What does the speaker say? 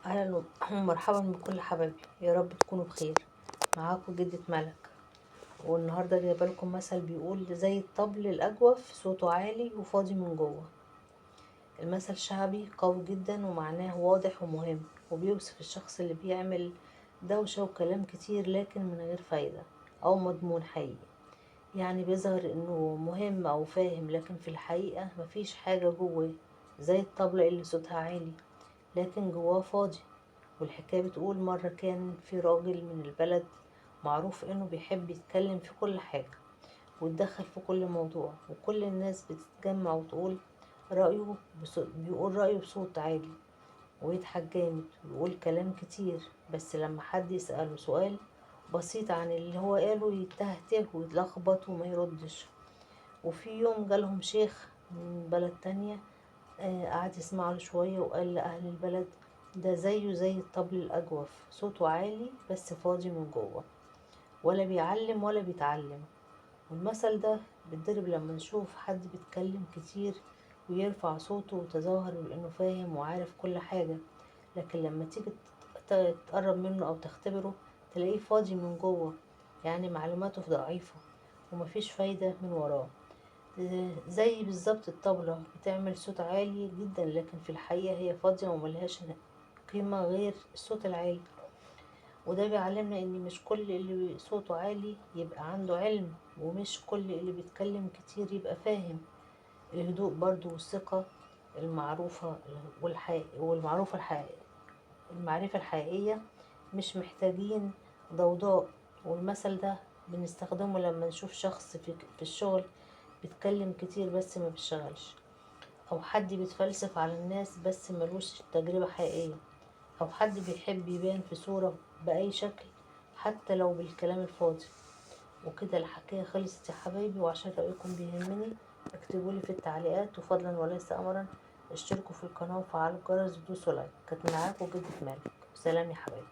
اهلا ومرحبا بكل حبايبي، يا رب تكونوا بخير. معاكم جدة ملك، والنهارده جايبه لكم مثل بيقول زي الطبل الاجوف صوته عالي وفاضي من جوه. المثل شعبي قوي جدا ومعناه واضح ومهم، وبيوصف الشخص اللي بيعمل دوشة وكلام كتير لكن من غير فايدة او مضمون حقيقي. يعني بيظهر انه مهم او فاهم، لكن في الحقيقة مفيش حاجة جواه، زي الطبلة اللي صوتها عالي لكن جواه فاضي. والحكاية بتقول مرة كان في راجل من البلد معروف انه بيحب يتكلم في كل حاجة ويتدخل في كل موضوع، وكل الناس بتتجمع وتقول رأيه، بيقول رأيه بصوت عالي ويضحك جامد ويقول كلام كتير، بس لما حد يسأله سؤال بسيط عن اللي هو قاله يتهته ويتلخبط وما يردش. وفي يوم جالهم شيخ من بلد تانية، قعد يسمع له شوية وقال لأهل البلد ده زيه زي الطبل الأجوف، صوته عالي بس فاضي من جوه، ولا بيعلم ولا بيتعلم. والمثل ده بيتضرب لما نشوف حد بيتكلم كتير ويرفع صوته وتظاهر بأنه فاهم وعارف كل حاجة، لكن لما تيجي تقرب منه أو تختبره تلاقيه فاضي من جوه، يعني معلوماته ضعيفة ومفيش فايدة من وراه. زي بالظبط الطبلة بتعمل صوت عالي جدا، لكن في الحقيقة هي فاضية وملهاش قيمة غير الصوت العالي. وده بيعلمنا ان مش كل اللي صوته عالي يبقى عنده علم، ومش كل اللي بيتكلم كتير يبقى فاهم. الهدوء برضو والثقة المعروفة والمعروفة الحقيقية، المعرفة الحقيقية مش محتاجين ضوضاء. والمثل ده بنستخدمه لما نشوف شخص في الشغل بيتكلم كتير بس ما بيشتغلش، او حد بيتفلسف على الناس بس ملوش تجربة حقيقية، او حد بيحب يبان في صورة بأي شكل حتى لو بالكلام الفاضي. وكده الحكاية خلصت يا حبايبي، وعشان رأيكم بيهمني اكتبولي في التعليقات، وفضلا وليس امرا اشتركوا في القناة وفعلوا الجرس ودوسوا لايك. كانت معاكم جدة مالك، سلام يا حبايبي.